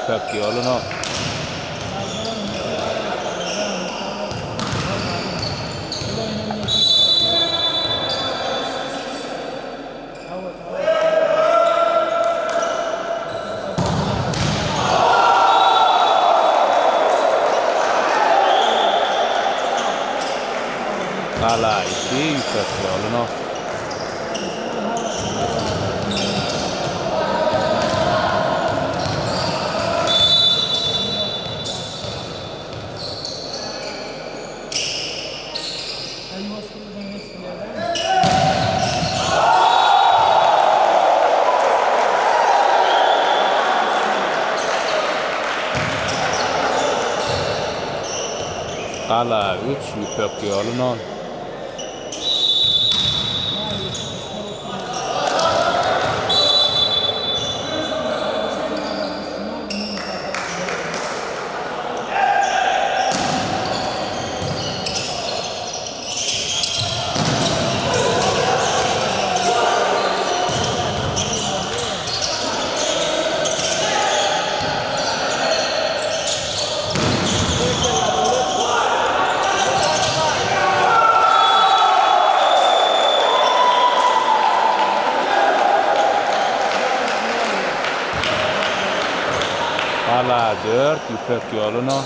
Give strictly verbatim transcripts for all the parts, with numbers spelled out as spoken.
Ipek yolu no. Kala iti, Ipek yolu no. Kala üç, Ipek yolu no. Kala dört, Ipek yolu no.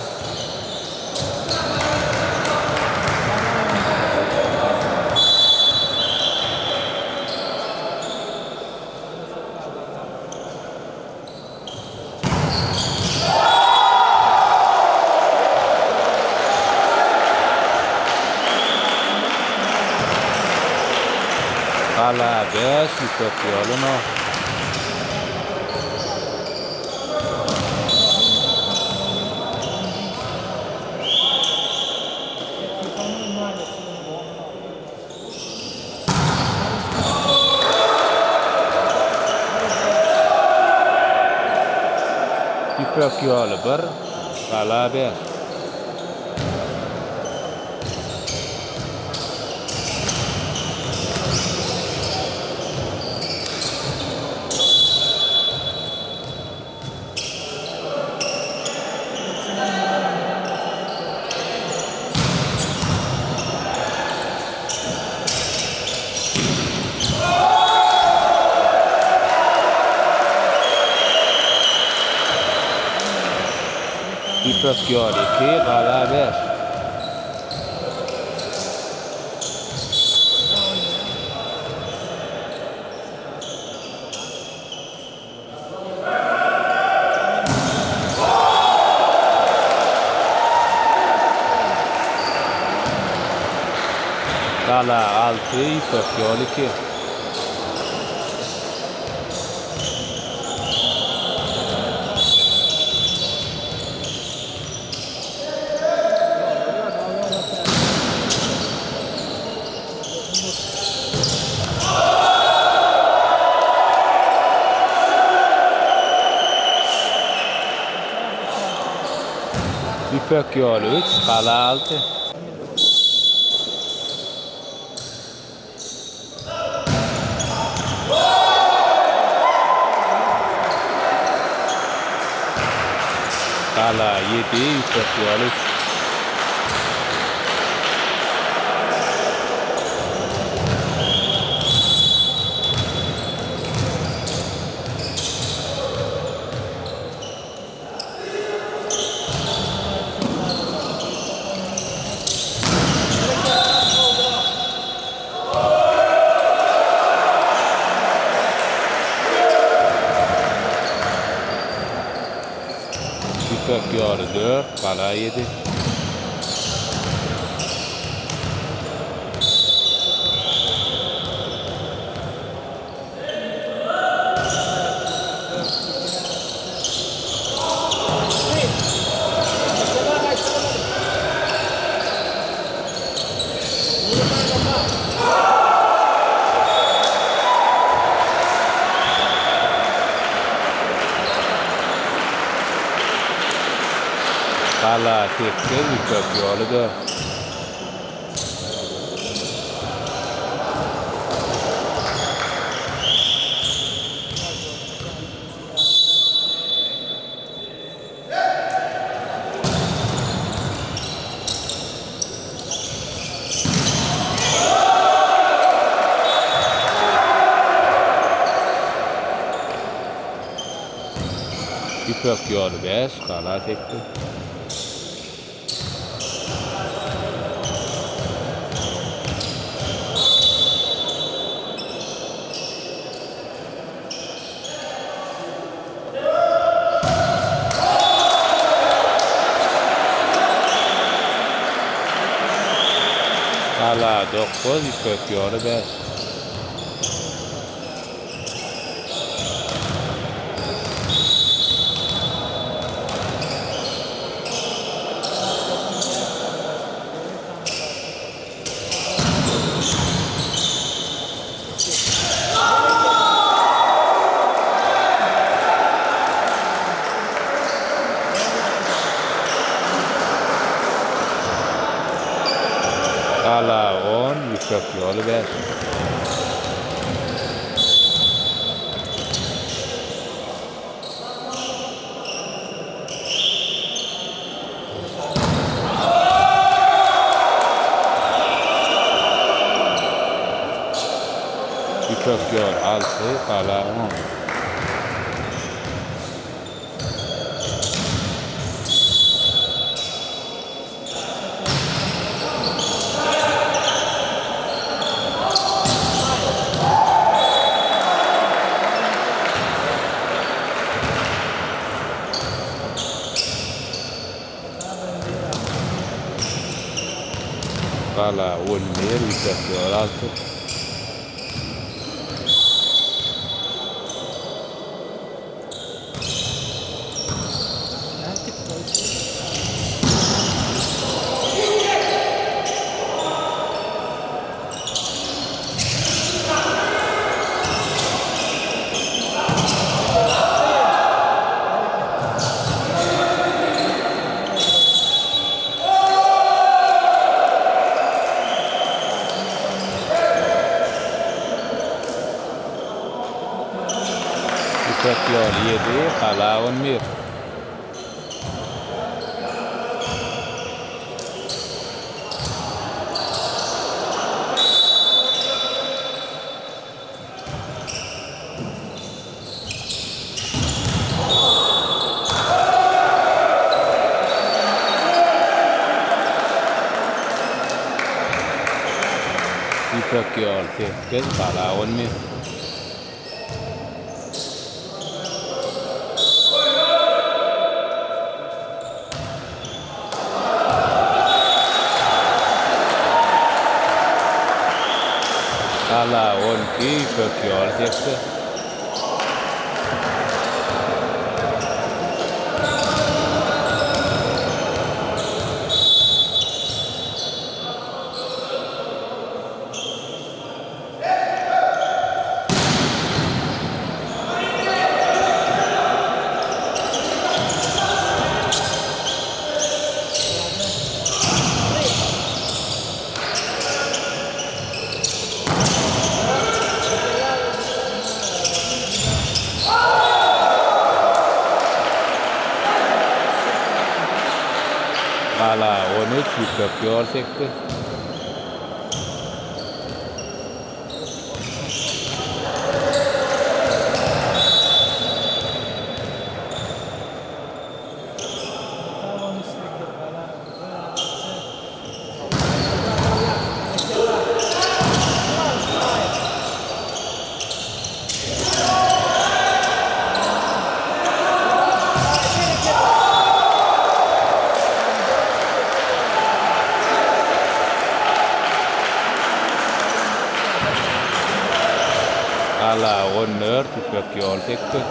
Kala beş, Ipek yolu no. Ipek yolu bir, Kala bir. Ipek yolu iki, Kala beş. Kala altı, Ipek yolu iki. Ipek yolu üç, Kala altı. Kala yedi, Ipek yolu üç. Ipek yolu dört, Kala yedi. Kala sekiz, Ipek yolu dört. Ipek Yolu bäş, Qala seksen. Qala doqquz, Ipek Yolu bäş. Qala on, Ipek Yolu bäş. Ipek Yolu altı, Qala on. Qala on bir, Ipek Yolu altı. Ipek Yolu yedi, Qala on bir. Ipek Yolu seksen, Qala on bir. Qala on iki, Ipek Yolu seksen. Qala on üç, Ipek Yolu seksen. Qala on dört, Ipek Yolu seksen.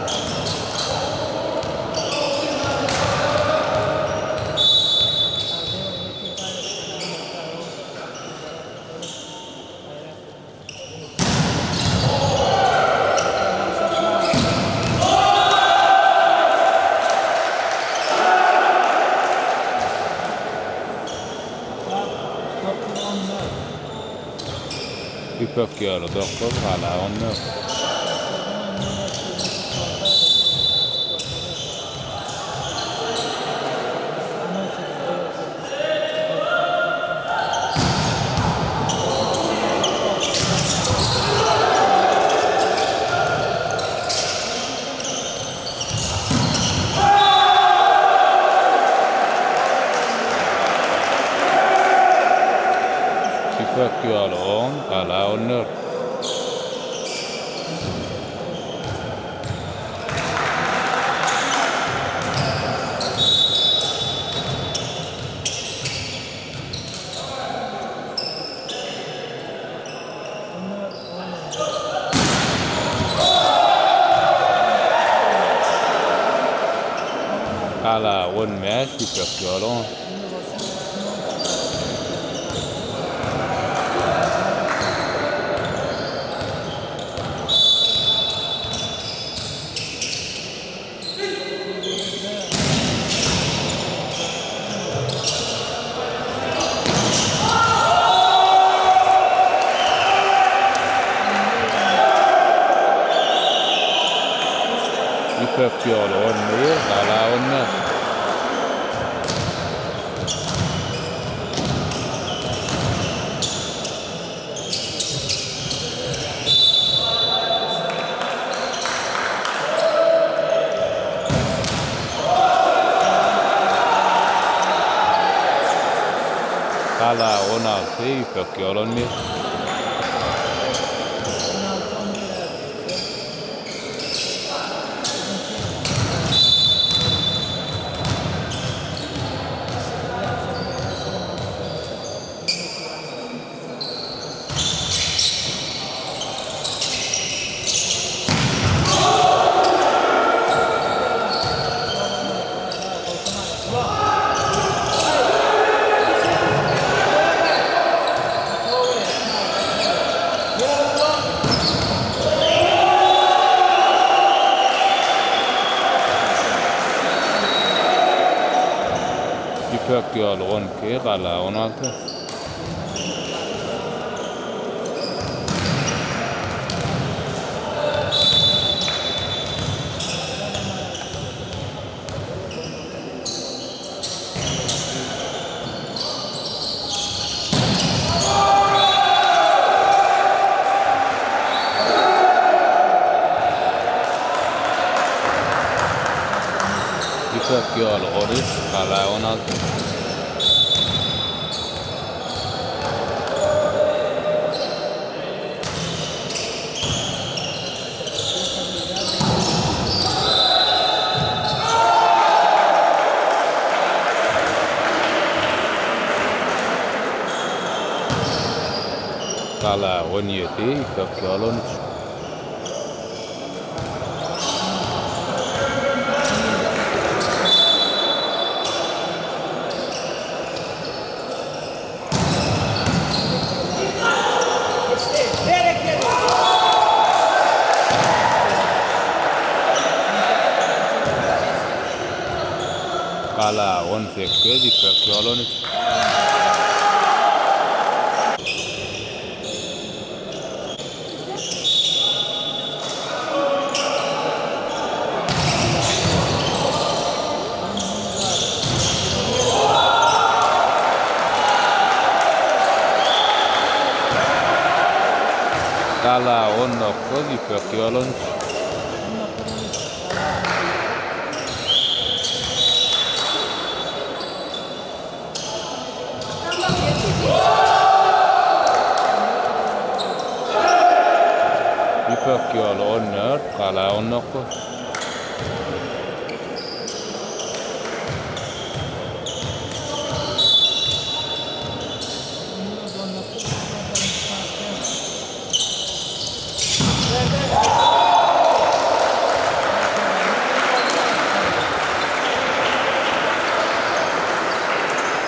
Ipek Yolu doqquz, Qala on dört. Pek yɔɔl on, kala on nɛr. Kala on mɛs, i pek yɔɔl on. I pek yɔɔl on mɛs, kala on nɛr. Kala on alfe, i pek yɔɔl on mɛs. I pek yɔɔl on kɛl, kala on alfe. I pek yɔɔl on is, kala on alfe. Kala on yéete, i pek yɔɔl on. Kala on seked, i pek yɔɔl on. Kala on nokko, i pek yɔɔl on. I pek yɔɔl on nɛr, kala on nokko.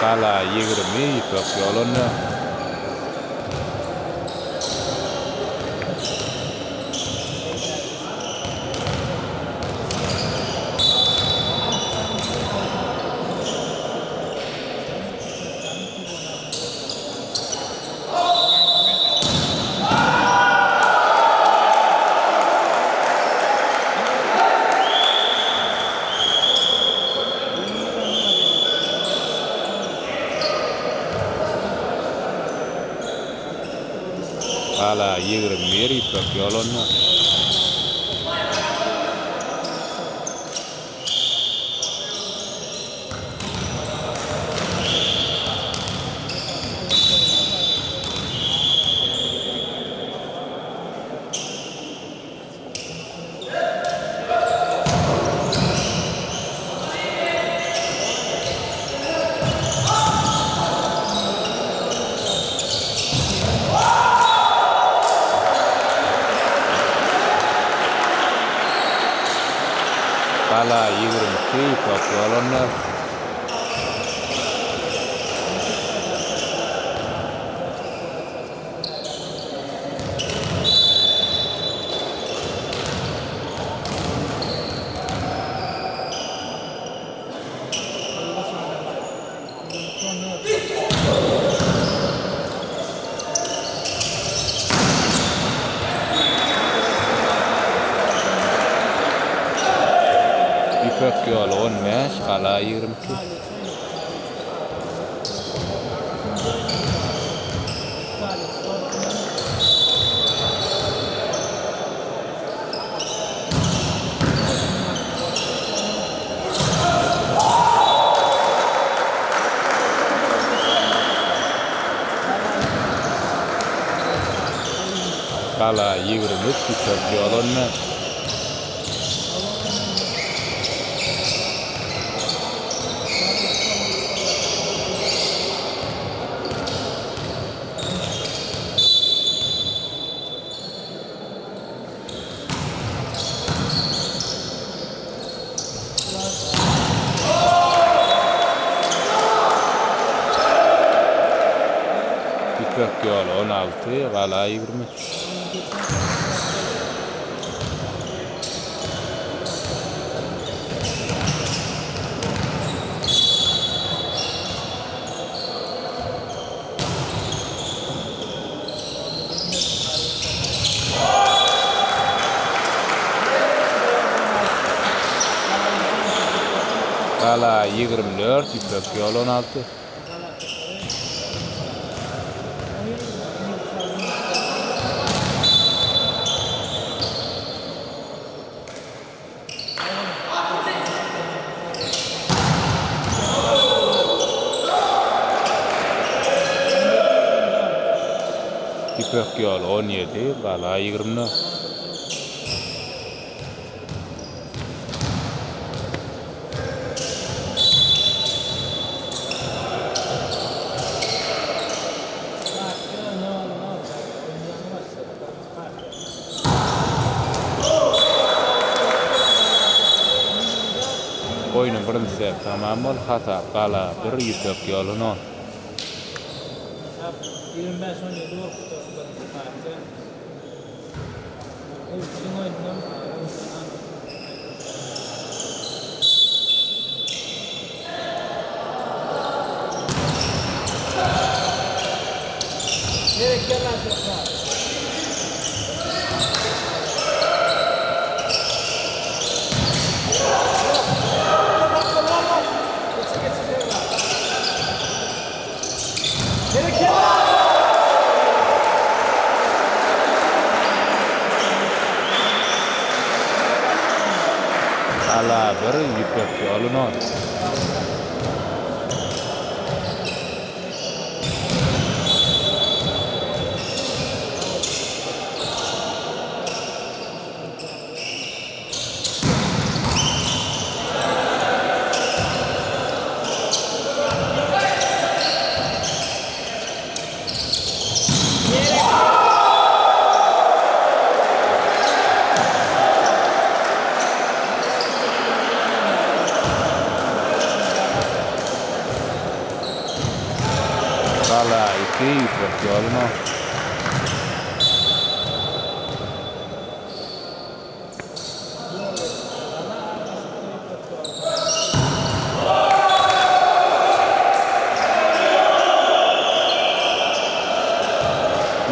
Kala yékɛt i mɛs, i pek yɔɔl on nɛr. Kala yékɛt i mɛs, i pek yɔɔl on nɛr. Qala ýigrimi iki, Ýüpek ýol on dört. Ýüpek ýoly on bäş, Gala ýigrimi iki. Gala ýigrimi üç, Ýüpek ýoly on bäş. Ýüpek ýoly on alty, Gala ýigrimi üç. Gala ýigrimi dört, Ýüpek ýoly on alty. Ýüpek ýoly on ýedi, Gala ýigrimi dört. Oýnuň birinji seti tamam boldy. Hasap Gala bir, Ýüpek ýoly nol. Gala bir, Ýüpek ýoly nol. Gala iki, Ýüpek ýoly nol.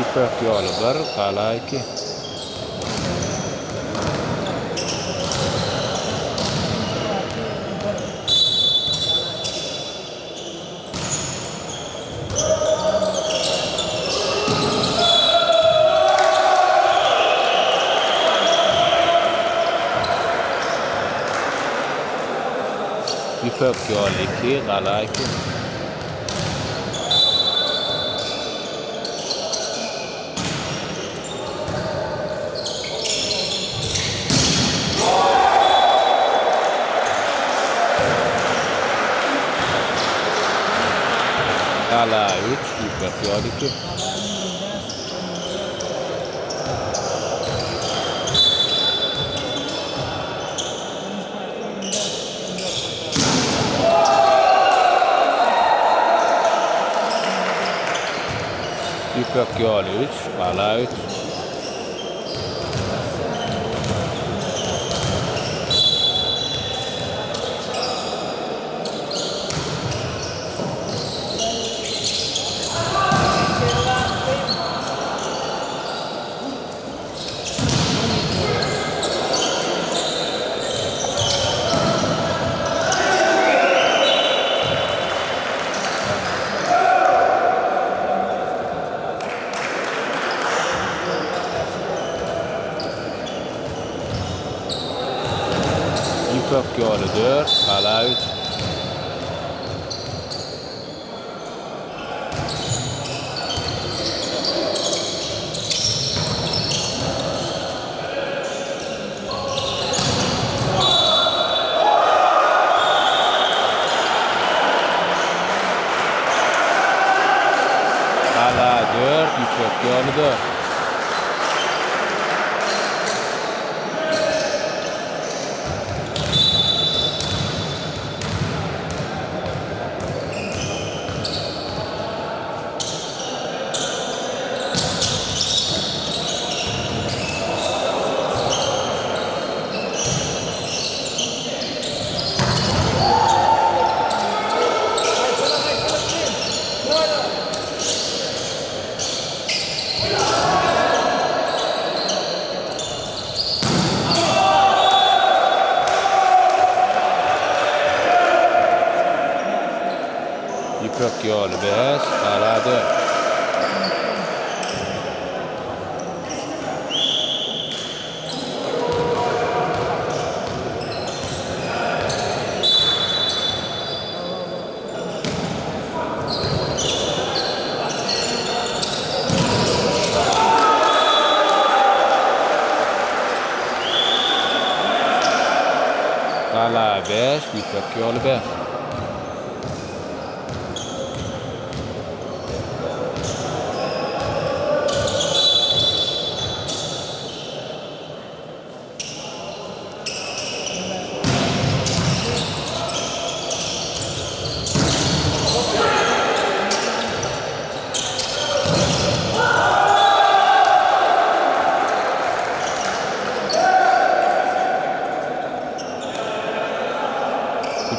Ýüpek ýoly bir, Gala iki. Ýüpek ýoly iki, Gala iki. Gala üç, Ýüpek ýoly iki. Ipek Yol üç, Kala üç. Ipek Yolu dört, Kala üç. Kala dört, Ipek Yolu dört. Ipek Yolu beş, Kala dört. Kala beş, Ipek Yolu beş.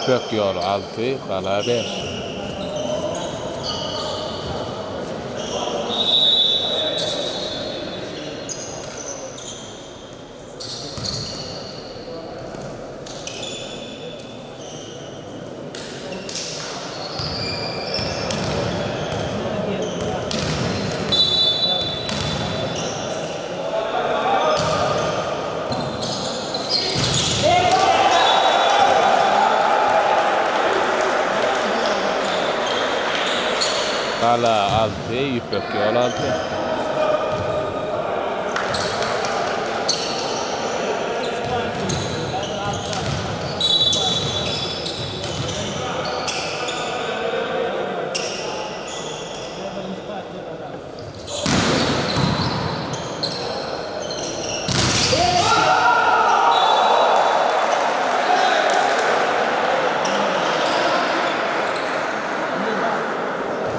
Ipek Yolu altı, Kala beş. Kala altı, Ipek Yolu altı.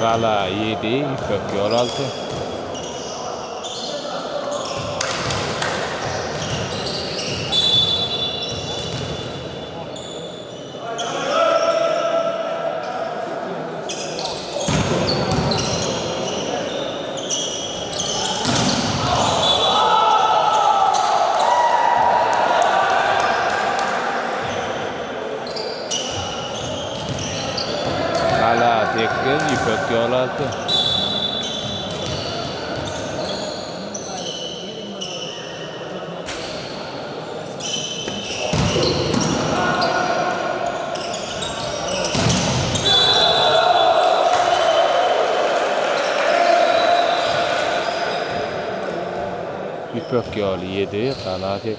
Kala yedi, Ipek Yolu altı. Kala sekiz, Ipek Yolu altı. Ipek Yolu yedi, Kala sekiz.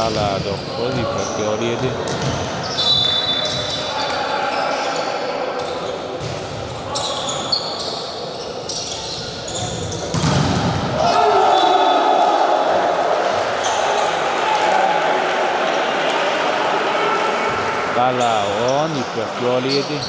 Ka'ala' dojtol, ipak yo'ol yéetel. Ka'ala' oon, ipak yo'ol yéetel.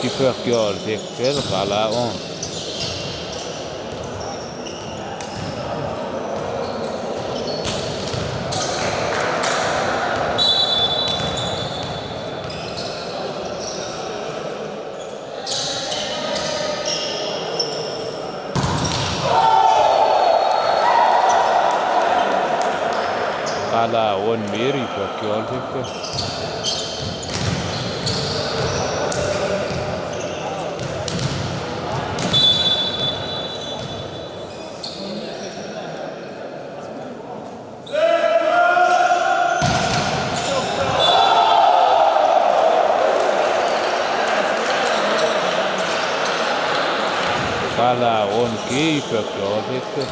Ipak yo'ol yéetel, ka'ala' oon. Ka'ala' oon, ipak yo'ol yéetel. Ka'ala' oon, ipak yo'ol yéetel.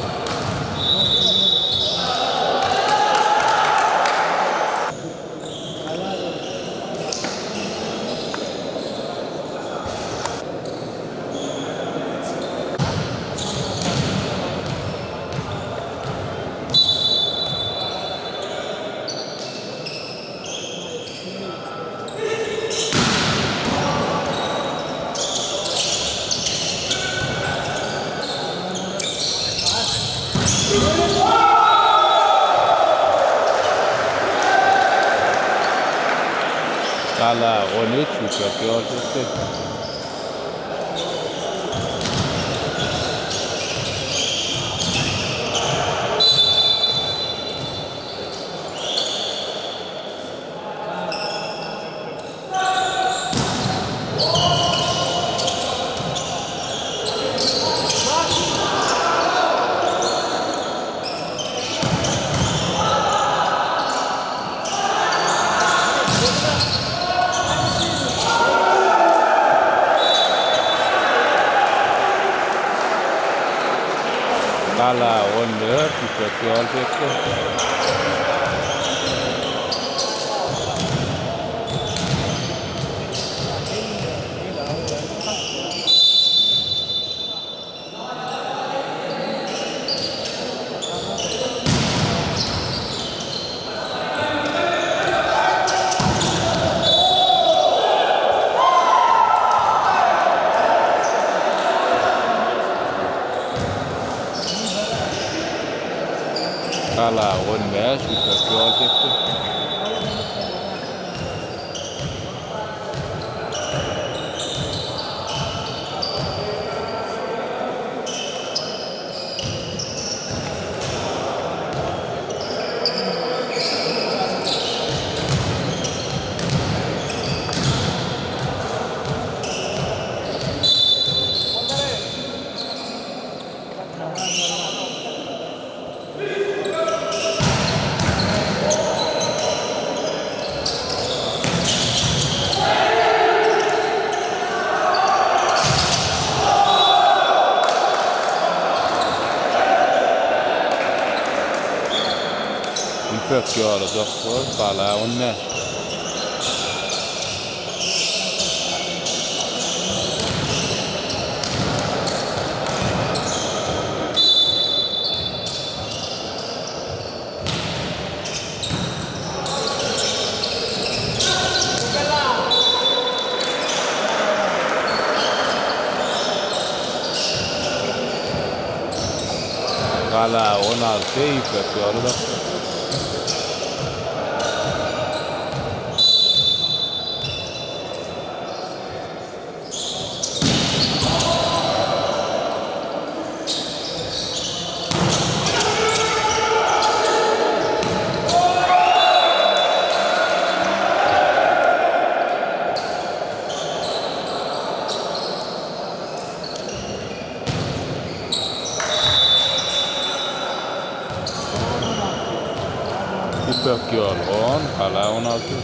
Ka'ala' oon, ipak yo'ol yéetel. Ka'ala' oon, ipak yo'ol yéetel. Ka'ala' oon, ipak yo'ol yéetel. Ipak yo'ol dojtol, ka'ala' oon. Ka'ala' oon, ipak yo'ol. Ipek yóol on, qal'a on altı.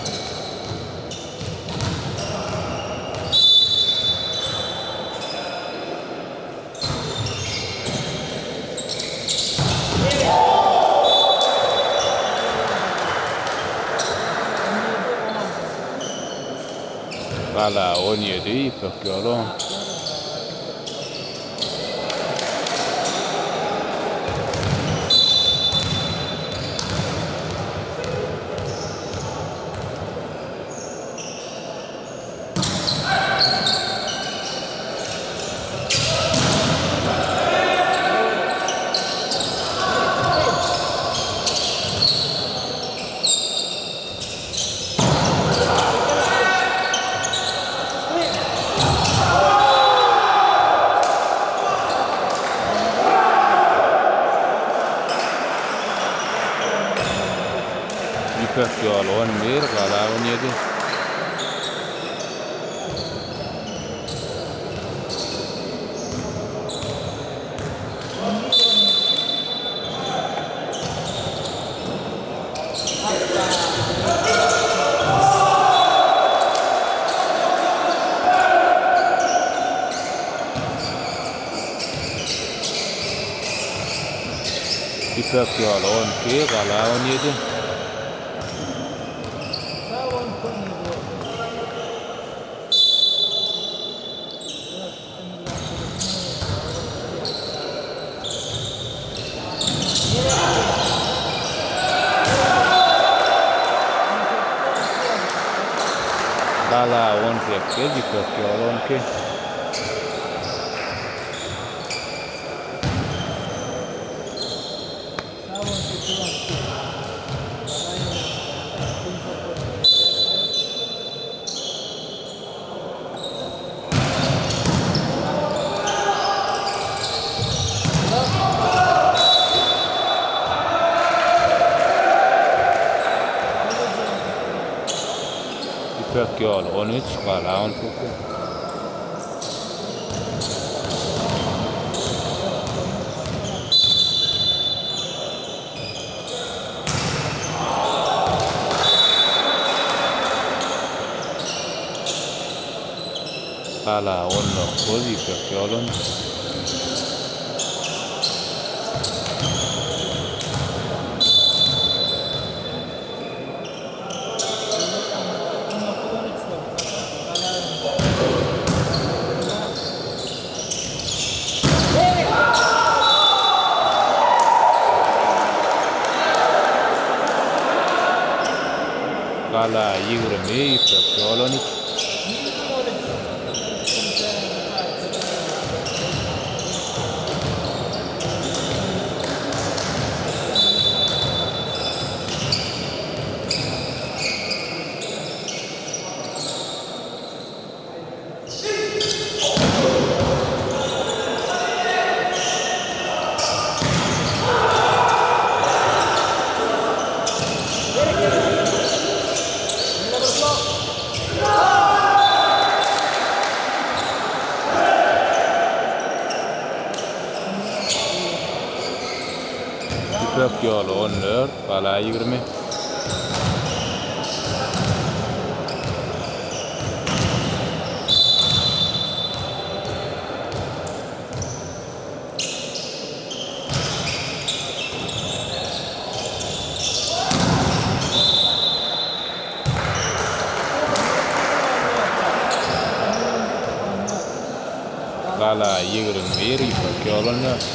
Qal'a on yedi, Ipek yóol on. Ipek yóol on bir, qal'a on yedi. Ipek yóol on iki, qal'a on yedi. Qal'a on sekiz, Ipek yóol on iki. Ipek yóol on üç, qal'a on sekiz. Qal'a on dokuz, Ipek yóol on. Qal'a yigirmi, Ipek yóol on iki. Ipek yóol on dört, qal'a yigirmi. Qal'a yigirmi bir, Ipek yóol on dört.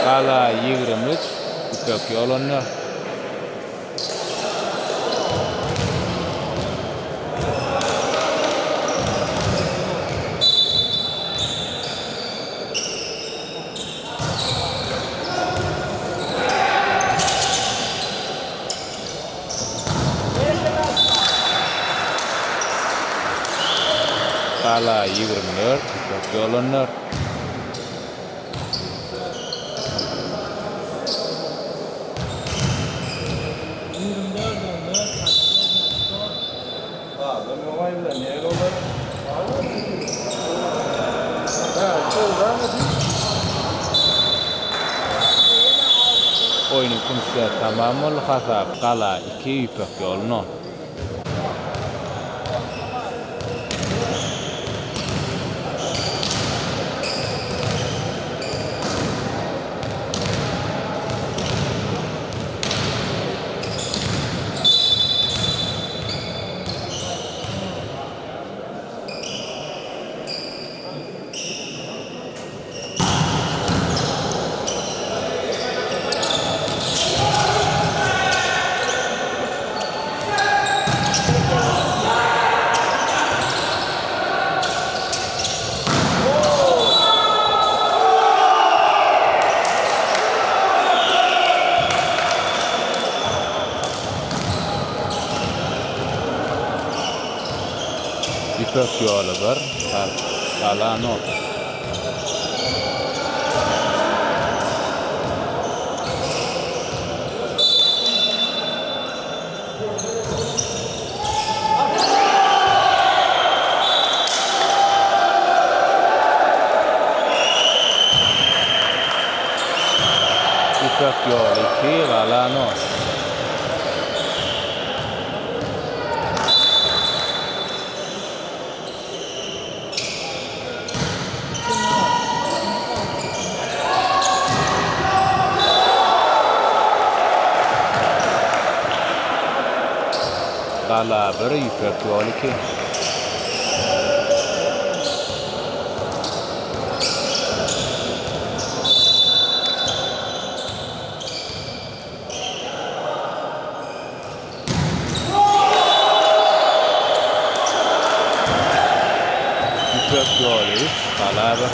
Qal'a yigirmi üç, Ipek yóol on dört. Qala iyirmi dört, İpek Yolu on dört. Oyunun ikinci tamam oldu, hasap Qala iki, İpek Yolu on. İpek Yolu bir, Qala noq. İpek Yolu iki, Qala noq. Qala bir, İpek Yolu iki. İpek Yolu üç, Qala bir.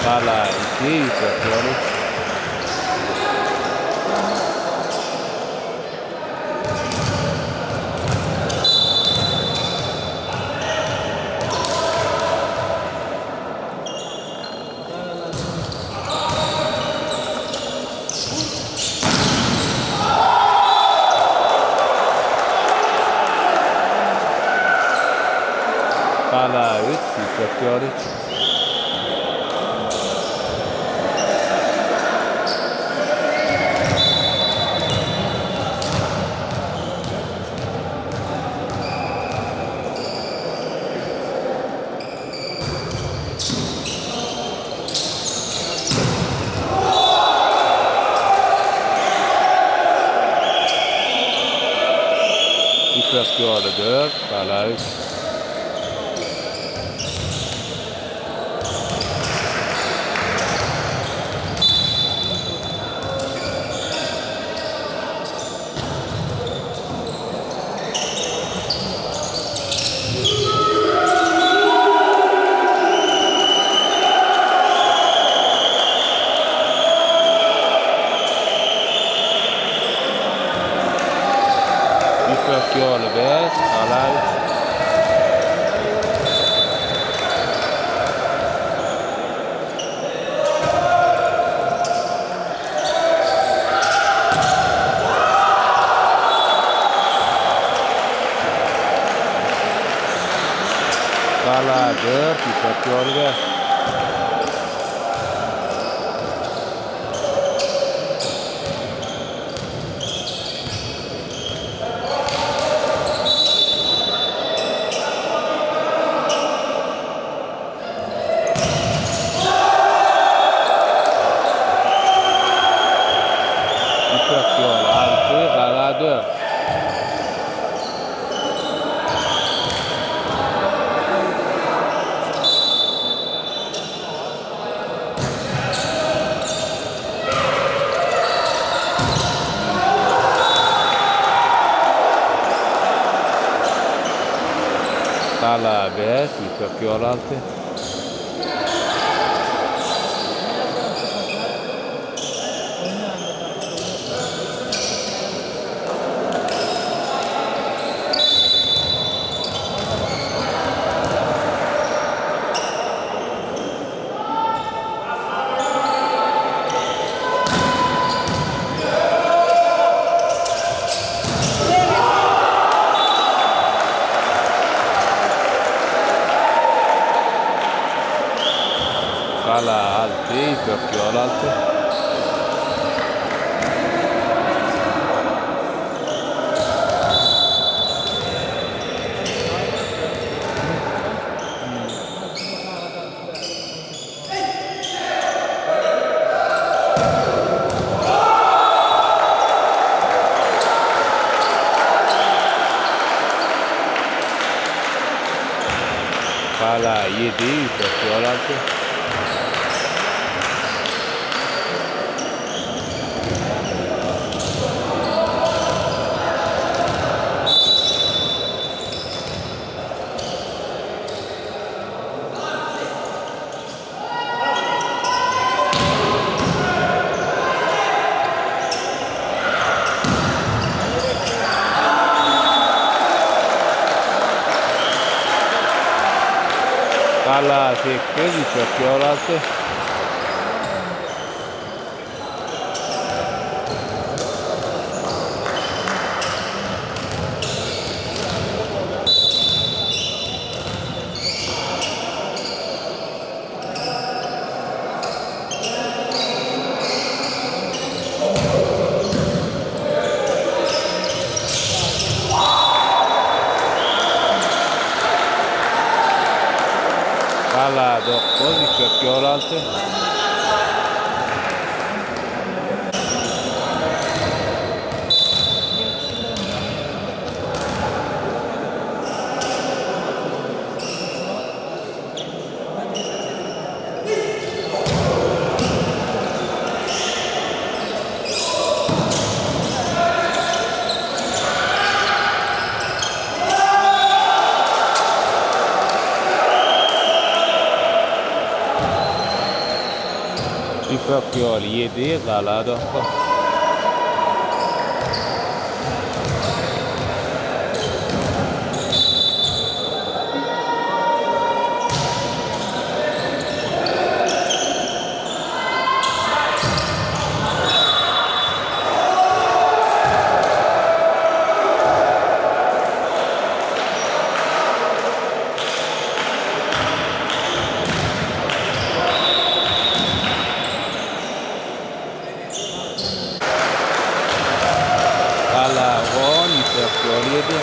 Qala iki, İpek Yolu üç. Qala üç, İpek Yolu üç. İpek Yolu dört, Qala üç. İpek Yolu beş, Qala üç. Qala dört, İpek Yolu beş. İpek Yolu altı, Qala dört. Kala beer, Yipek Yolalt. Kala halt, Yipek Yolalt. Kala yédé, Yipek Yolalt. Kala sekkel, Yipek Yolalt. Kala dokkol, Yipek Yolalt. Yipek Yolalt yédé, Kala dokkol. Kala woon, Yipek Yolalt yédé.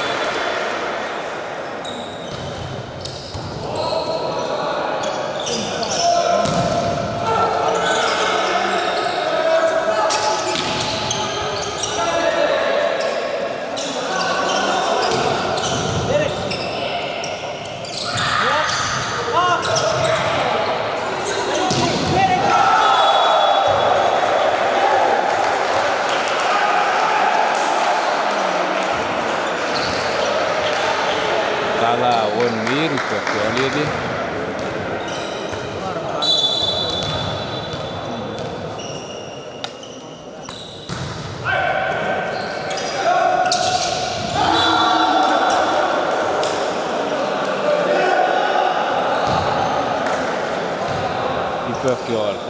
Kala woon miir, Yipek Yolalt yédé. Yipek Yolalt.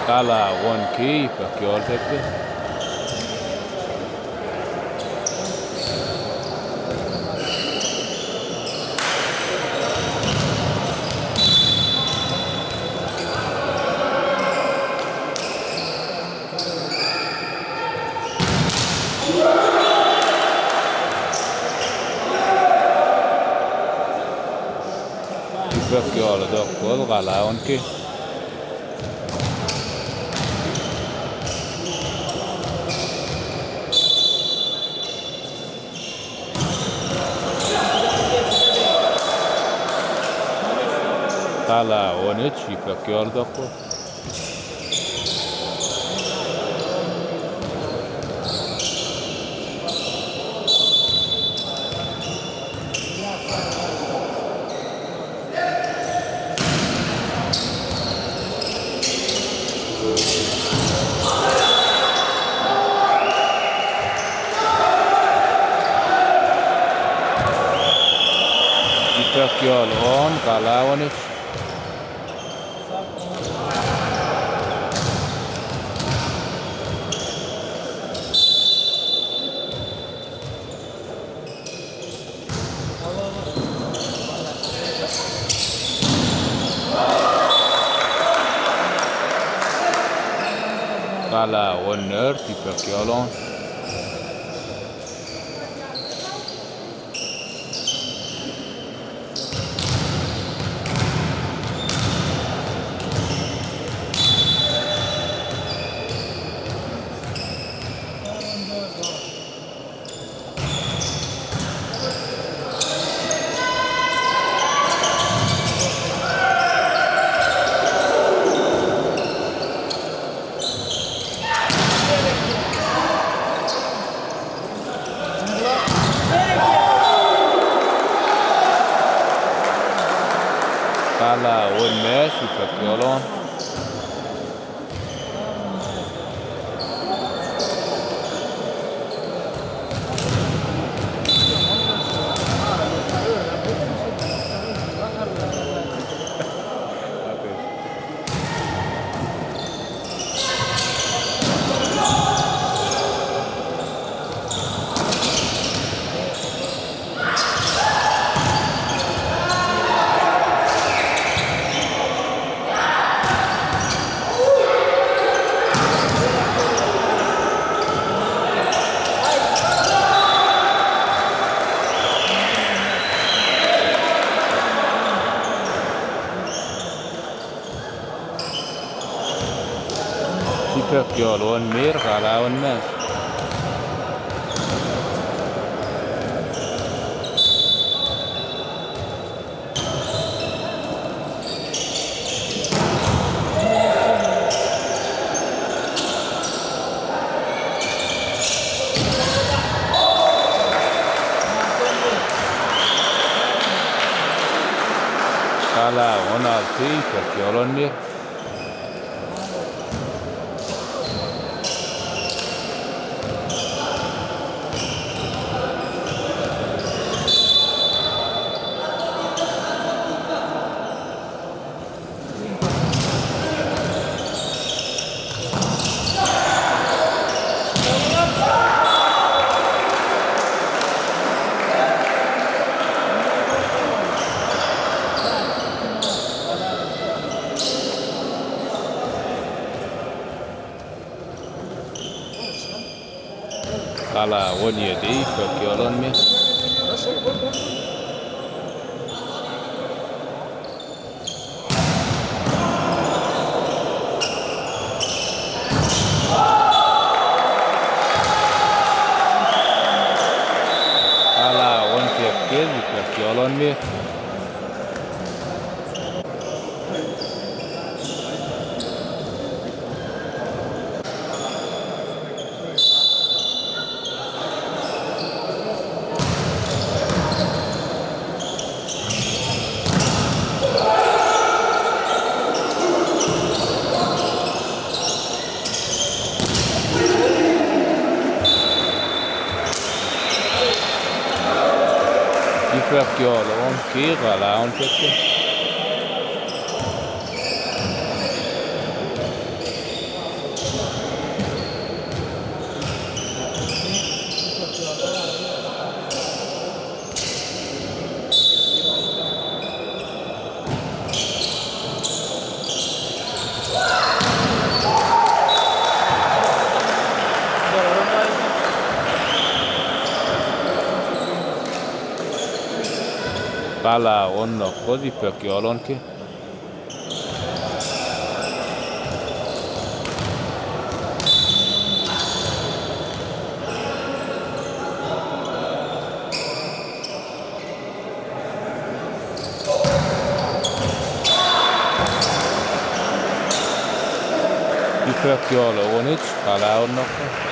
Kala woon kii, Yipek Yolalt. Yipek Yolalt dokkol, Kala woon kii. Kala woon ich, Yipek Yolalt dokkol. Yo'olon ka'ala'ano'one'. Ka'ala'al Werner ti' pe'ek yo'olon. Ka'ala'al Werner ti' pe'ek yo'olon. Ti' pe'ek yo'olon Werner ka'ala'al Werner. Ka'ala'al Werner ti' pe'ek yo'olon Werner. Ka'ala'al Werner ti' pe'ek yo'olon Werner. Ka'ala'al Werner ti' pe'ek yo'olon Werner. Ti' pe'ek yo'olon Werner ka'ala'al Werner ti' pe'ek. Ka'ala'al Werner no'oko'ob ti' pe'ek yo'olon Werner. Ti' pe'ek yo'olon Werner, ka'ala'al Werner no'oko'ob.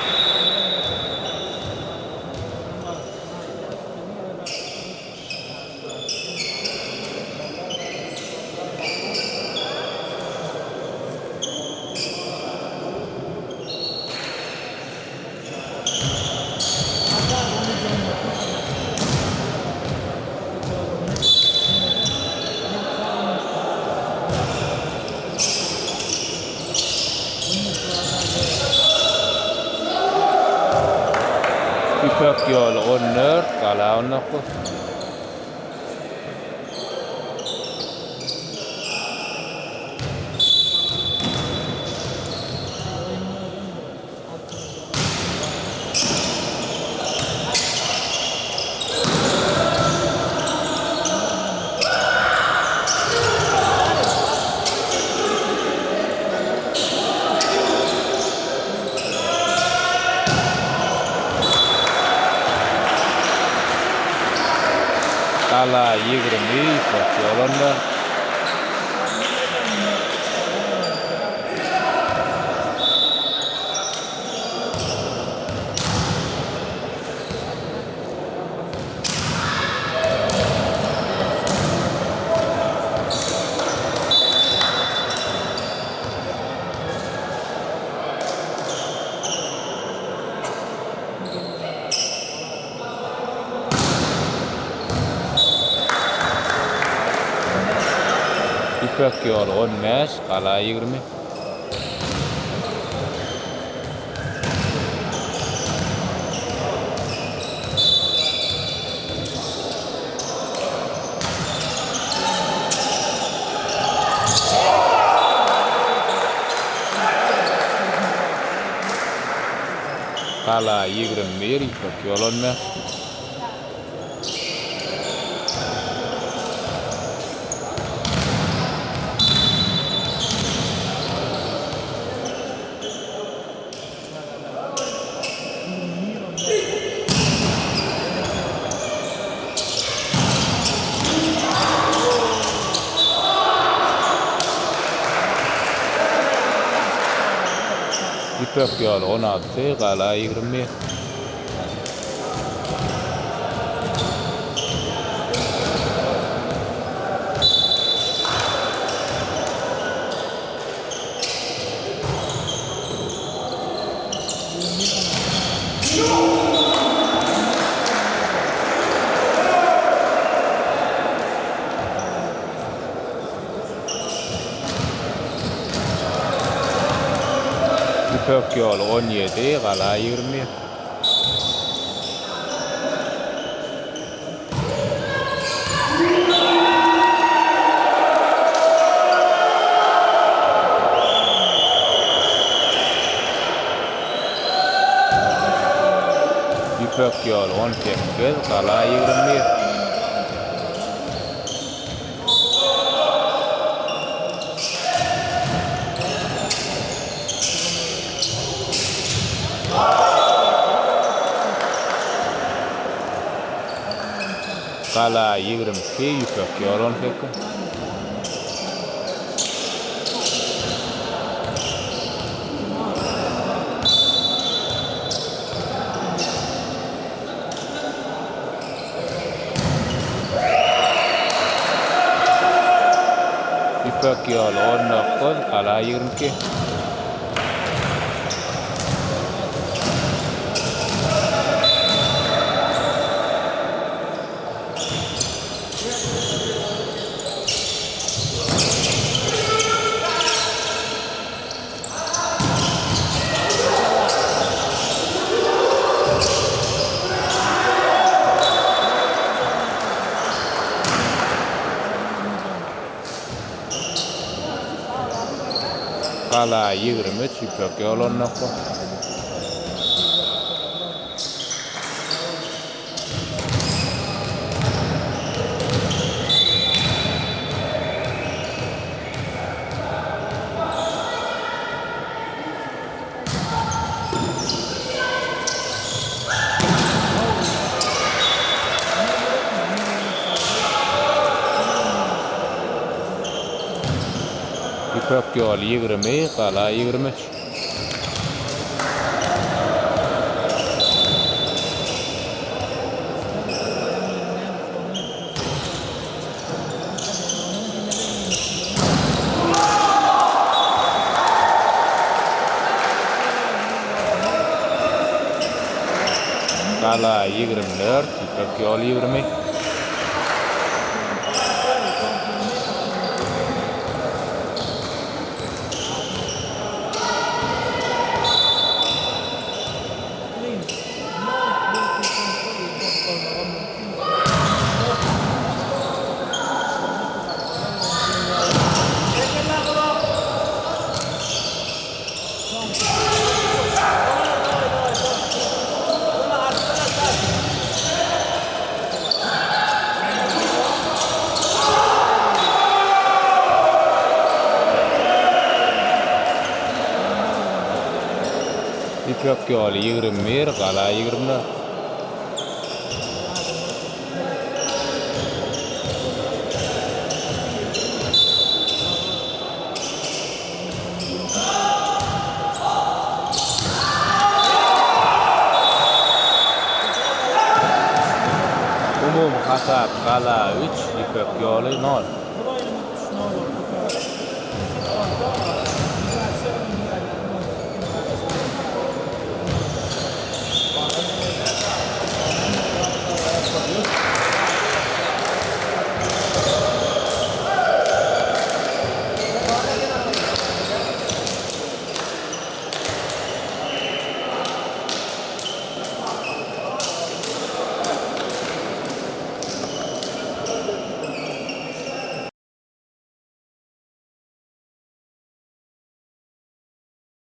Ipek yo'ol on nerd, ka'ala'al on nerd. Ka'ala'al yikrimil, ipek yo'ol on nerd. Ipek yo'ol on mees, ka'ala'al yikrimil. Ka'ala'al yikrimil, ipek yo'ol on mees. Ipek yo'ol on a'ate, ka'ala'al yikrimil. Ipek yo'ol on yéetel, ka'ala'al yikrimil. Ipek yo'ol on kemkel, ka'ala'al yikrimil. Ka'ala'al yikrimil, ipek yo'ol on kemkel. Ipek yo'ol on nokol, ka'ala'al yikrimil. Ka'ala'al yikrimil, ipek yo'ol on nokol. Ipek yo'ol yikrimil, ka'ala'al yikrimil. Ka'ala'al yikrimil, ipek yo'ol yikrimil. Kökgöl ýigrimi bir, Gala ýigrimi dört. Umumy hasap: Gala üç, Kökgöl nol.